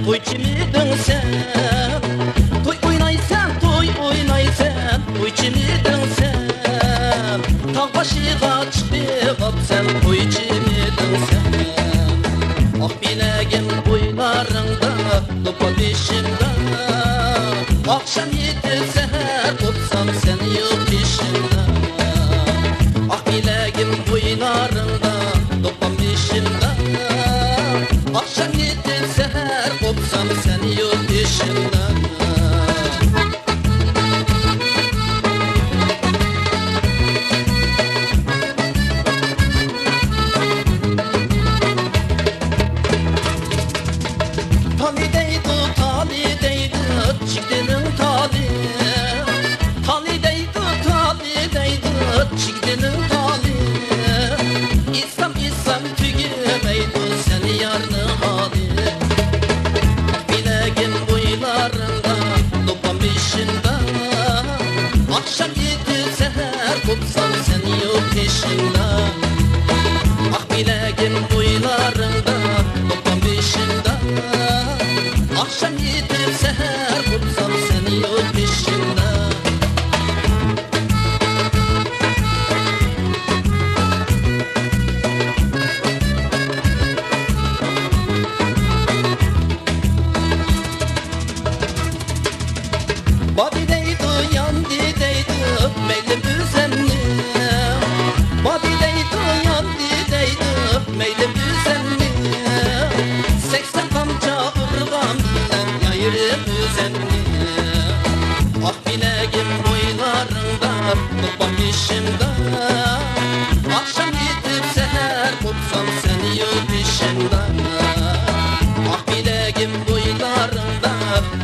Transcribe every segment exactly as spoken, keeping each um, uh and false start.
تويچىمىدىڭ سەن، توي ئوينايسەن، توي ئوينايسەن، تويچىمىدىڭ سەن؟ تاغ باشىغا چىقىۋاپسەن، تويچىمىدىڭ سەن؟ ئاق بىلەگىم بويلارىڭدا، دوپپا بېشىڭدا، ئاخشام يېتىپ سەھەر قوپسام سەن يوق قېشىمدا. ئاق بىلەگىم بويلارىڭدا، دوپپام بېشىمدا، ئاخشام يېتىپ سەھەر قوپسام سەن يوق قېشىمدا. تالى دەيدۇ، تالى دەيدۇ، چىگدىنىڭ تالى. تالى دەيدۇ، تالى دەيدۇ، چىگدىنىڭ تالى. ئېيتسام، ئېيتسام تۈگىمەيدۇ سەن يارنىڭ ھالى. بىلەگىم بويلارىڭدا، دوپپام بېشىمدا. ئاخشام يېتىپ سەھەر قوپسام سەن يوق قېشىمدا. ئاق بىلەگىم بويلارىڭدا، دوپپام بېشىمدا. ئاخشام يېتىپ سەھەر قوپسام سەن يوق قېشىمدا. بادى دەيدۇ، ياندى دەيدۇ، مەيلىم ئۆزەمنى. بادى دەيدۇ، ياندى دەيدۇ، مەيلىم ئۆزەمنى. سەكسەن تامچا ئۇرغان بىلەن يايرىم ئۆزەمنى. ئاق بىلەگىم بويلارىڭدا، دوپپام بېشىمدا. ئاخشام يېتىپ سەھەر قوپسام سەن يوق قېشىمدا. ئاق بىلەگىم بويلارىڭدا،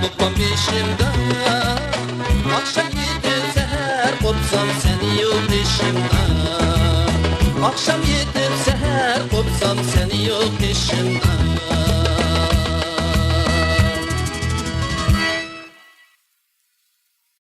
دوپپام بېشىمدا. ئاخشام يېتىپ سەھەر قوپسام سەن يوق قېشىمدا. ئاخشام يېتىپ سەھەر قوپسام سەن يوق قېشىمدا.